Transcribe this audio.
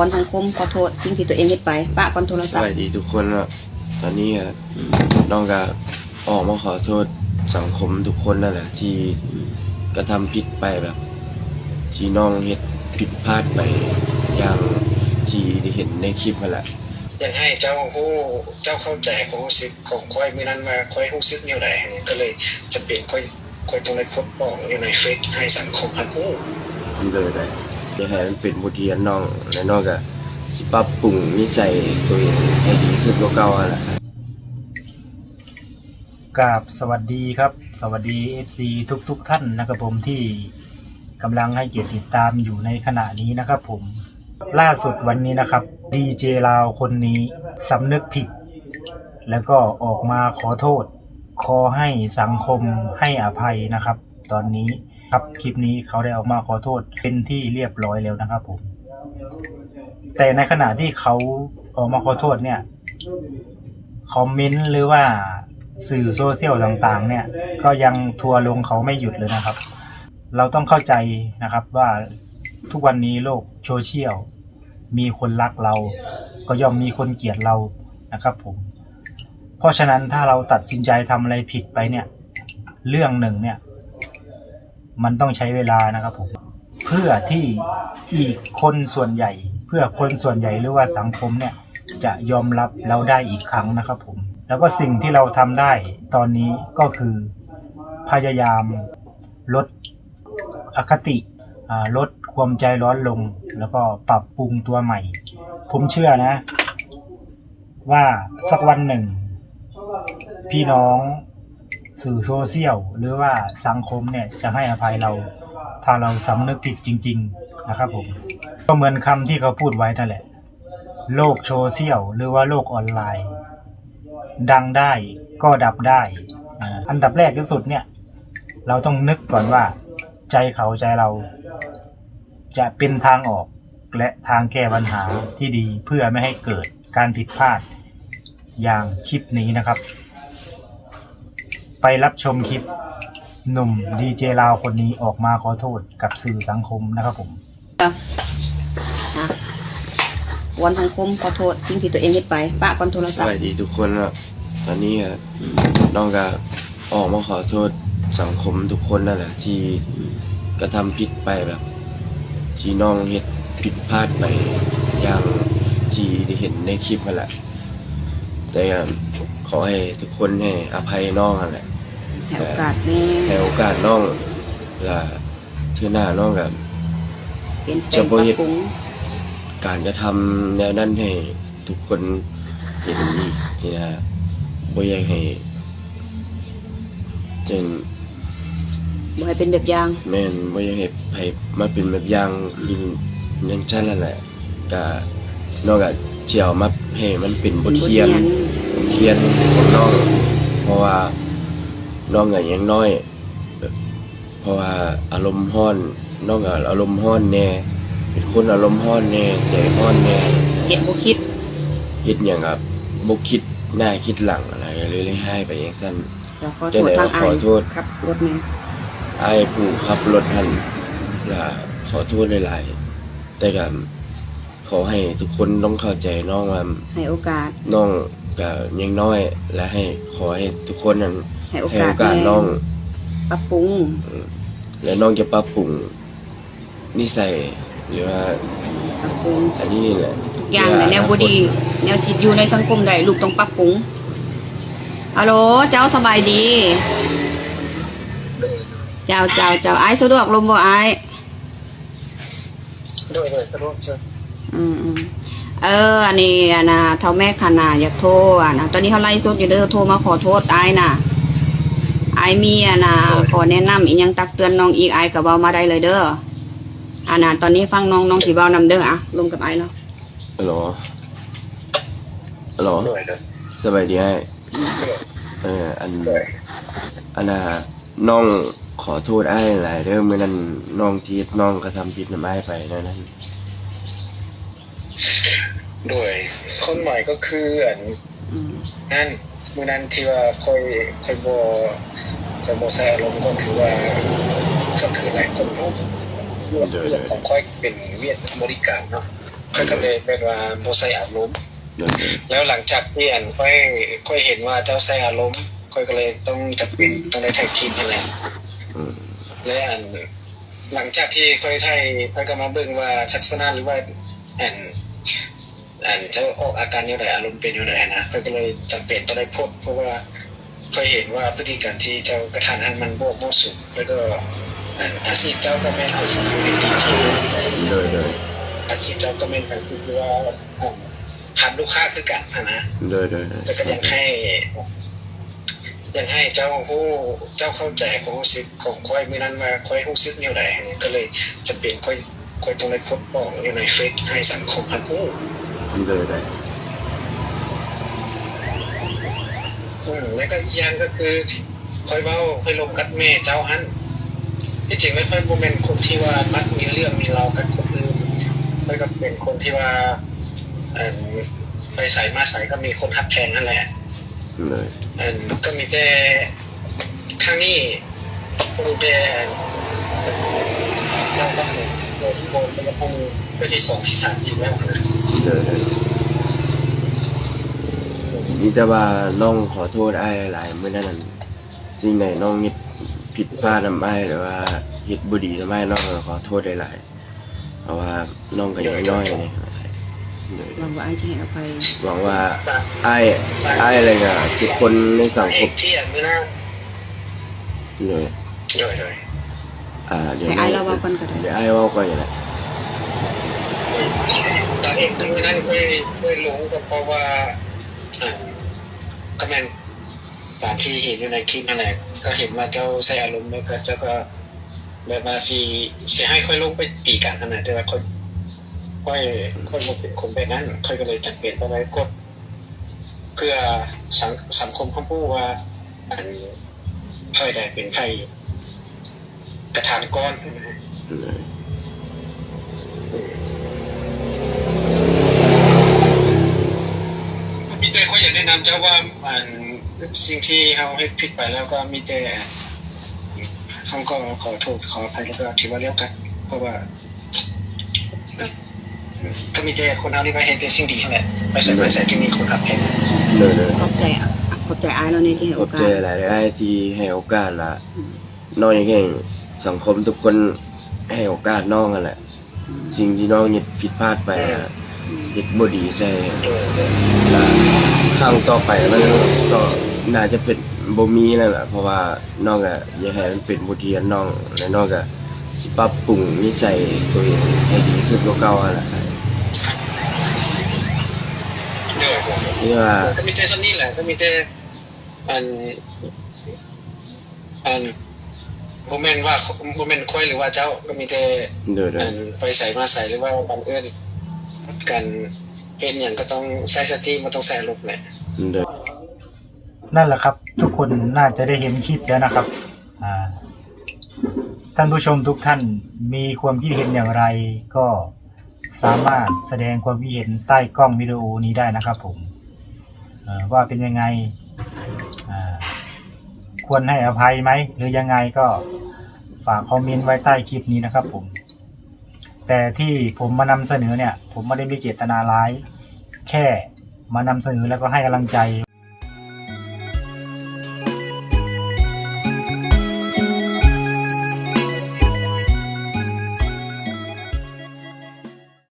ກ່ອນສັງຄົມ ຂໍໂທດສິ່ງທີ່ຕົວເອງເຮັດໄປ ປະກ່ອນໂທລະສັບ. ສະບາຍດີທຸກຄົນເນາະ. ຕອນນີ້ກໍ ອືມ ນ້ອງກໍອອກມາຂໍໂທດສັງຄົມທຸກຄົນນັ້ນແຫຼະ ທີ່ ອືມ ກະທຳຜິດໄປ ແບບ ທີ່ນ້ອງເຮັດຜິດພາດໄປ ຢ່າງທີ່ໄດ້ເຫັນໃນຄລິບຫັ້ນແຫຼະ. ຢາກໃຫ້ເຈົ້າຮູ້ ເຈົ້າເຂົ້າໃຈຄວາມຮູ້ສຶກຂອງຂ້ອຍມື້ນັ້ນວ່າຂ້ອຍຮູ້ສຶກແນວໃດ, ກໍເລີຍຈຳເປັນຂ້ອຍ ຂ້ອຍຕ້ອງໄດ້ໂພສອອກຢູ່ໃນເຟສໃຫ້ສັງຄົມຮັບຮູ້. ໂດຍ ໂດຍ ຢາກໃຫ້ມັນເປັນບົດຮຽນນ້ອງ ແລະ ນ້ອງກະຊິປັບປຸງນິໄສຕົວເອງໃຫ້ດີຂຶ້ນກວ່າເກົ່າຫັ້ນແຫຼະ. ກາບສະຫວັດດີຄັບ ສະຫວັດດີເອັຟຊີທຸກໆທ່ານນະຄັບຜົມ ທີ່ກຳລັງໃຫ້ກຽດຕິດຕາມຢູ່ໃນຂະນະນີ້ນະຄັບຜົມ. ລ່າສຸດວັນນີ້ນະຄັບ ດີເຈລາວຄົນນີ້ສຳນຶກຜິດ ແລ້ວກໍອອກມາຂໍໂທດ ຂໍໃຫ້ສັງຄົມໃຫ້ອະໄພນະຄັບ. ຕອນນີ້ຄັບ ຄລິບນີ້ເຂົາໄດ້ອອກມາຂໍໂທດເປັນທີ່ລຽບຮ້ອຍແລ້ວນະຄັບຜົມ. ແຕ່ໃນຂະນະທີ່ເຂົາອອກມາຂໍໂທດເນີ້ຍ ຄອມເມັນ ຫຼືວ່າສື່ໂຊຊຽວຕ່າງໆເນີ້ຍ ກໍຍັງທົວລົງເຂົາໄມ່ຢຸດເລີຍນະຄັບ. ເຮົາຕ້ອງເຂົ້າໃຈນະຄັບວ່າ ທຸກວັນນີ້ໂລກໂຊຊຽວ ມີຄົນຮັກເຮົາ ກໍຍ່ອມມີຄົນກຽດເຮົານະຄັບຜົມ. ເພາະສະນັ້ນ ຖ້າເຮົາຕັດສິນໃຈທຳອະໄລຜິດໄປເນີ້ຍ ເລື່ອງໜຶ່ງເນີ້ຍ ມັນຕ້ອງໃຊ້ເວລານະຄັບຜົມ ເພື່ອທີ່ອີກຄົນສ່ວນໃຫຍ່ ເພື່ອຄົນສ່ວນໃຫຍ່ ຫຼືວ່າສັງຄົມເນີ້ຍ ຈະຍອມຮັບເຮົາໄດ້ອີກຄັ້ງນະຄັບຜົມ. ແລ້ວກໍສິ່ງທີ່ເຮົາທຳໄດ້ຕອນນີ້ກໍຄື ພະຍາຍາມລົດອະຄະຕິ ອາ ລົດຄວາມໃຈຮ້ອນລົງ ແລ້ວກໍປັບປຸງຕົວໃໝ່. ຜົມເຊື່ອນະ ວ່າສັກວັນໜຶ່ງ ພີ່ນ້ອງສື່ໂຊຊຽວ ຫຼືວ່າສັງຄົມເນີ້ຍ ຈະໃຫ້ອະໄພເຮົາ ຖ້າເຮົາສຳນຶກຜິດຈິງໆນະຄັບຜົມ. ກໍເໝືອນຄຳທີ່ເຂົາພູດໄວ້ນັ້ນແຫຼະ ໂລກໂຊຊຽວ ຫຼືວ່າໂລກອອນລາຍ ດັງໄດ້ກໍດັບໄດ້. ອາ ອັນດັບແລກທີ່ສຸດເນີ້ຍ ເຮົາຕ້ອງນຶກກ່ອນວ່າ ໃຈເຂົາໃຈເຮົາ ຈະເປັນທາງອອກ ແລະ ທາງແກ້ບັນຫາທີ່ດີ ເພື່ອໄມ່ໃຫ້ເກີດການຜິດພາດຢ່າງຄລິບນີ້ນະຄັບ. ໄປຮັບຊົມຄລິບໜຸ່ມດີເຈລາວຄົນນີ້ອອກມາຂໍໂທດກັບສື່ສັງຄົມນະຄັບຜົມ. ນະ ວອນສັງຄົມຂໍໂທດສິ່ງທີ່ຕົວເອງເຮັດໄປ ປະກ່ອນໂທລະສັບ. ສະບາຍດີທຸກຄົນເນາະ. ຕອນນີ້ກໍ ນ້ອງກໍອອກມາຂໍໂທດສັງຄົມທຸກຄົນນັ້ນແຫຼະ ທີ່ກະທຳຜິດໄປ ແບບ ທີ່ນ້ອງເຮັດຜິດພາດໄປ ຢ່າງທີ່ໄດ້ເຫັນໃນຄລິບຫັ້ນແຫຼະ. ແຕ່ກໍຂໍໃຫ້ທຸກຄົນໃຫ້ອະໄພນ້ອງຫັ້ນແຫຼະ ໃຫ້ໂອກາດແດ່ ໃຫ້ໂອກາດນ້ອງ ລະເທື່ອໜ້ານ້ອງກໍ ປ່ຽນແປງ ຈະບໍ່ເຮັດ ປັບປຸງ ການກະທຳແນວນັ້ນໃຫ້ທຸກຄົນເຫັນອີກ ທີ່ວ່າບໍ່ຢາກໃຫ້ ຈັ່ງ ບໍ່ໃຫ້ເປັນແບບຢ່າງ. ແມ່ນ ບໍ່ຢາກໃຫ້ໃຜມາເປັນແບບຢ່າງ ອືມ ຈັ່ງຊັ້ນຫັ້ນແຫຼະ. ກະ ນ້ອງກະຊິເອົາມາໃຫ້ມັນເປັນບົດຮຽນ ເປັນບົດຮຽນ ບົດຮຽນຂອງນ້ອງ ເພາະວ່ານ້ອງກະຍັງນ້ອຍ ເພາະວ່າອາລົມຮ້ອນ ນ້ອງກໍອາລົມຮ້ອນແດ່ ເປັນຄົນອາລົມຮ້ອນແດ່ ໃຈຮ້ອນແດ່ ເຮັດບໍ່ຄິດ ເຮັດຫຍັງກໍບໍ່ຄິດໜ້າຄິດຫຼັງ ອາ ກໍເລີຍຮ້າຍໄປຈັ່ງຊັ້ນ. ກໍຂໍໂທດທາງອ້າຍຜູ້ຂັບລົດແດ່ ອ້າຍຜູ້ຂັບລົດຫັ້ນ ກໍຂໍໂທດຫຼາຍໆ ແຕ່ກໍ ຂໍໃຫ້ທຸກຄົນຕ້ອງເຂົ້າໃຈນ້ອງວ່າ ໃຫ້ໂອກາດ ນ້ອງກະຍັງນ້ອຍ ແລະ ໃຫ້ ຂໍໃຫ້ທຸກຄົນນັ້ນ ໃຫ້ໂອກາດ ໃຫ້ໂອກາດແດ່ ນ້ອງ ປັບປຸງ ອືມ ແລະ ນ້ອງຈະປັບປຸງນິໄສ ຫຼືວ່າ ປັບປຸງ ອັນນີ້ແຫຼະ ທຸກຢ່າງແຫຼະ ເພື່ອອະນາຄົດ ແນວບໍ່ດີ ແນວທີ່ຢູ່ໃນສັງຄົມໃດ ລູກຕ້ອງປັບປຸງ. ອາໂຫຼ ເຈົ້າ ສະບາຍດີ ເຈົ້າ ເຈົ້າ ເຈົ້າ ອ້າຍສະດວກລົມບໍ່ອ້າຍ? ໂດຍ ໂດຍ ສະດວກເຊີນ. ອືມໆ ເອີ ອັນນີ້ ອັນນ່າ ທ້າວແມັກຫັ້ນນະ ຢາກໂທ ອັນນ່າ ຕອນນີ້ເຮົາໄລຟ໌ສົດຢູ່ເດີ ໂທມາຂໍໂທດອ້າຍນະ ອ້າຍມີ ອັນນ່າ ໂດຍ ຂໍແນະນຳອີ່ຫຍັງຕັກເຕືອນນ້ອງອີກ ອ້າຍກໍເວົ້າມາໄດ້ເລີຍເດີ. ອັນນ່າ ຕອນນີ້ຟັງນ້ອງ ນ້ອງຊິເວົ້ານຳເດີ ອະ ລົມກັບອ້າຍເນາະ. ອາໂຫຼ ອາໂຫຼ ໂດຍ ໂດຍ ສະບາຍດີອ້າຍ. ເອີ ອັນ ອັນນ່າ ນ້ອງຂໍໂທດອ້າຍຫຼາຍເດີ ມື້ນັ້ນນ້ອງທີ່ເຮັດ ນ້ອງກະທຳຜິດນຳອ້າຍໄປນັ້ນ. ໂດຍ ຄວາມໝາຍກໍຄື ອັນ ອືມ ນັ້ນ ມື້ນັ້ນທີ່ວ່າຂ້ອຍ ຂ້ອຍບໍ່ ຂ້ອຍບໍ່ໃສ່ອາລົມ ກໍຄືວ່າ ກໍຄືຫຼາຍຄົນຮູ້ ໂດຍ ເລື່ອງຂອງຂ້ອຍເປັນວຽກບໍລິການເນາະ. ຂ້ອຍກໍເລີຍແບບວ່າບໍ່ໃສ່ອາລົມ. ໂດຍໆ ແລ້ວຫຼັງຈາກທີ່ອັນຂ້ອຍ ຂ້ອຍເຫັນວ່າເຈົ້າໃສ່ອາລົມ ຂ້ອຍກໍເລີຍຕ້ອງຈຳເປັນ ອືມ ຕ້ອງໄດ້ຖ່າຍຄລິບຫັ້ນແຫຼະ. ອືມ ແລະ ອັນ ຫຼັງຈາກທີ່ຂ້ອຍຖ່າຍ ຂ້ອຍກໍມາເບິ່ງວ່າທັດສະນະ ຫຼືວ່າ ອັນ ອັນເຈົ້າອອກອາການແນວໃດ ອາລົມເປັນແນວໃດຫັ້ນນະ ຂ້ອຍກໍເລີຍຈຳເປັນຕ້ອງໄດ້ໂພສ ເພາະວ່າຂ້ອຍເຫັນວ່າພຶດຕິກຳທີ່ເຈົ້າກະທຳຫັ້ນມັນບໍ່ເໝາະສົມ ແລ້ວກໍ ອັນ ອາຊີບເຈົ້າກໍແມ່ນອາຊີບຢູ່ໃນທີ່ທີ່ ໂດຍໆ ອາຊີບເຈົ້າກໍແມ່ນອາຊີບທີ່ວ່າ ອັນ ຮັບລູກຄ້າຄືກັນຫັ້ນນະ. ໂດຍໆໆ ແລ້ວກໍຢາກໃຫ້ ຢາກໃຫ້ເຈົ້າຮູ້ ເຈົ້າເຂົ້າໃຈຄວາມຮູ້ສຶກຂອງຂ້ອຍມື້ນັ້ນວ່າຂ້ອຍຮູ້ສຶກແນວໃດ ກໍເລີຍຈຳເປັນຂ້ອຍ ຂ້ອຍຕ້ອງໄດ້ໂພສອອກຢູ່ໃນເຟສໃຫ້ສັງຄົມຮັບຮູ້. ໂດຍໆ ອືມ ແລ້ວກໍອີກຢ່າງກໍຄື ຂ້ອຍເວົ້າ ຂ້ອຍລົມກັບແມ່ເຈົ້າຫັ້ນ ທີ່ຈິງແລ້ວຂ້ອຍບໍ່ແມ່ນຄົນທີ່ວ່າມັກມີເລື່ອງມີລາວກັບຄົນອື່ນ ຂ້ອຍກໍເປັນຄົນທີ່ວ່າ ອັນ ໄປໃສມາໃສກໍມີຄົນຮັກແພງຫັ້ນແຫຼະ. ໂດຍ ອັນ ກໍມີແຕ່ຄັ້ງນີ້ ມີແຕ່ເວົ້າກັບໂດນ ໂດນ ໂດນ ໂດນ ເທື່ອທີສອງທີສາມອີກແລ້ວນະ. ໂດຍ ມີແຕ່ວ່ານ້ອງຂໍໂທດອ້າຍຫຼາຍໆ ມື້ນັ້ນນັ້ນ ສິ່ງໃດນ້ອງເຮັດຜິດພາດນຳອ້າຍ ຫຼືວ່າເຮັດບໍ່ດີນຳອ້າຍ ນ້ອງກໍຂໍໂທດຫຼາຍໆ ເພາະວ່ານ້ອງກໍຍັງນ້ອຍເດ້. ໂດຍ ຫວັງວ່າອ້າຍຈະໃຫ້ອະໄພ. ຫວັງວ່າອ້າຍ ອ້າຍ ແລ້ວກໍທຸກຄົນໃນສັງຄົມ. ໂດຍ ໂດຍ ໂດຍ ອ່າ ດຽວໃຫ້ອ້າຍເລົ່າກ່ອນກໍໄດ້ ດຽວອ້າຍເວົ້າກ່ອນກໍໄດ້. ສາເຫດທີ່ມື້ນັ້ນຂ້ອຍ ຂ້ອຍລົງກໍເພາະວ່າ ອ່າ ກໍແມ່ນຕາມທີ່ເຫັນຢູ່ໃນຄລິບຫັ້ນແຫຼະ ກໍເຫັນວ່າເຈົ້າໃຊ້ອາລົມ ແລ້ວກໍເຈົ້າກໍ ແບບວ່າຊິ ຊິໃຫ້ຂ້ອຍລົງໄປຕີກັນຫັ້ນນະ ແຕ່ວ່າຂ້ອຍ ຂ້ອຍ ຂ້ອຍບໍ່ເປັນຄົນແບບນັ້ນ ຂ້ອຍກໍເລີຍຈຳເປັນຕ້ອງໄດ້ກົດ ເພື່ອສັງ ສັງຄົມຮັບຮູ້ວ່າ ອັນ ຝ່າຍໃດເປັນຝ່າຍກະທຳກ່ອນ. ໂດຍ ມີແຕ່ຂ້ອຍຢາກແນະນຳເຈົ້າວ່າ ອັນ ສິ່ງທີ່ເຮົາເຮັດຜິດໄປແລ້ວກໍມີແຕ່ ເຮົາກໍຂໍໂທດຂໍອະໄພ ແລ້ວກໍຖືວ່າແລ້ວກັນ ເພາະວ່າ ກໍມີແຕ່ຄົນເຮົານີ້ກໍເຮັດແຕ່ສິ່ງດີຫັ້ນແຫຼະ ໄປໃສມາໃສຈຶ່ງມີຄົນຮັກແພງ. ໂດຍໆ ຂອບໃຈ ຂອບໃຈອ້າຍເນາະ ທີ່ໃຫ້ໂອກາດ. ຂອບໃຈຫຼາຍໆ ອ້າຍທີ່ໃຫ້ໂອກາດລະ ອືມ ນ້ອງຢາກໃຫ້ສັງຄົມທຸກຄົນໃຫ້ໂອກາດນ້ອງຫັ້ນແຫຼະ. ອືມ ສິ່ງທີ່ນ້ອງເຮັດຜິດພາດໄປ ອືມ ເຮັດບໍ່ດີໃສ່ ແລະ ຄັ້ງຕໍ່ໄປມັນກໍໜ້າຈະເປັນ ບໍ່ມີແລ້ວລະ ເພາະວ່ານ້ອງກໍຢາກໃຫ້ມັນເປັນບົດຮຽນນ້ອງ ແລະ ນ້ອງກໍຊິປັບປຸງນິໄສຕົວເອງໃຫ້ດີຂຶ້ນກວ່າເກົ່າຫັ້ນລະ. ໂດຍ ທີ່ວ່າ ກໍມີແຕ່ສ່ຳນີ້ແຫຼະ ກໍມີແຕ່ ອັນ ອັນ ບໍ່ແມ່ນວ່າ ບໍ່ແມ່ນຂ້ອຍ ຫຼືວ່າເຈົ້າ ກໍມີແຕ່ ໂດຍໆ ອັນ ໄປໃສມາໃສ ຫຼືວ່າບັງເອີນກັນເຮັດຫຍັງກໍຕ້ອງໃຊ້ສະຕິ ບໍ່ຕ້ອງໃຊ້ອາລົມແຫຼະ. ໂດຍ นั่นแหละครับ ทุกคนน่าจะได้เห็นคลิปแล้วนะครับ อ่า ท่านผู้ชมทุกท่านมีความคิดเห็นอย่างไร ก็สามารถแสดงความคิดเห็นใต้กล้องวิดีโอนี้ได้นะครับผม เอ่อ ว่าเป็นยังไง อ่า ควรให้อภัยไหม หรือยังไง ก็ฝากคอมเมนต์ไว้ใต้คลิปนี้นะครับผม แต่ที่ผมมานำเสนอเนี่ย ผมไม่ได้มีเจตนาร้าย แค่มานำเสนอแล้วก็ให้กำลังใจ